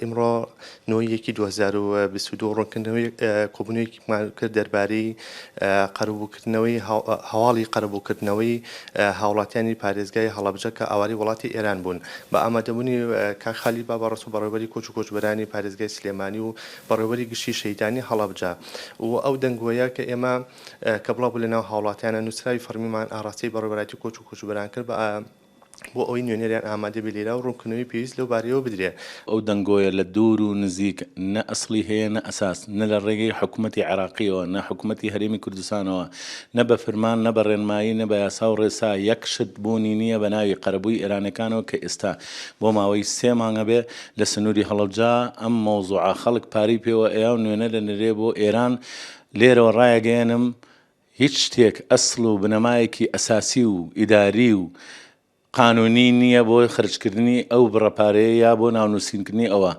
ئیمڕۆ نۆ یەکی 2022 ڕوونکردنەوەی کۆبوونەوەیەکمان کرد دەربارەی قەرەبووکردنەوەی هەواڵی قەرەبووکردنەوەی هاوڵاتیانی پارێزگای هەڵەبجە کە ئاوارەی وڵاتی ئێران بوون بە ئامادەبوونی کاک خالید بابا ڕەسوڵ بەڕێوەبەری کۆچ و کۆچبەرانی پارێزگای سلێمانی و بەڕێوەبەری گشتی شەهیدانی هەڵەبجە و ئەو دەنگۆیە کە ئێمە کە بڵاو بوو لەناو هاوڵاتیانە نووسراوی فەڕمیمان ئاڕاستەی بەڕێوەبەرایەتی کۆچ و کۆچبەران کرد بە بۆ ئەوەی نوێنەریان ئامادە بێ لێرە و ڕوونکردنەوەی پێویست لەو بارەیەوە بدرێ. ئەو دەنگۆیە لە دوور و نزیک نە ئەسڵی هەیە نە ئەساس، نە لە ڕێگەی حکومەتی عێراقییەوە، نە حکومەتی هەرێمی کوردستانەوە، نە بە فرمان، نە بە ڕێنمایی، نە بە یاسا و ڕێسا یەک شت بوونی نییە بە ناوی قەرەبووی ئێرانیەکانەوە کە ئێستا بۆ ماوەی سێ مانگە بێ لە سنووری هەڵەبجە ئەم مەوزوعە خەڵک پارەی پێوە ئەیا و نوێنەر ئەنێرێ بۆ ئێران لێرەوە ڕایەگەیەنم هیچ شتێک ئەسڵ و بنەمایەکی ئەساسی و ئیداری و قانونی نییە بۆ خەرجکردنی ئەو بڕە پارەیە یا بۆ ناونووسینکردنی ئەوە.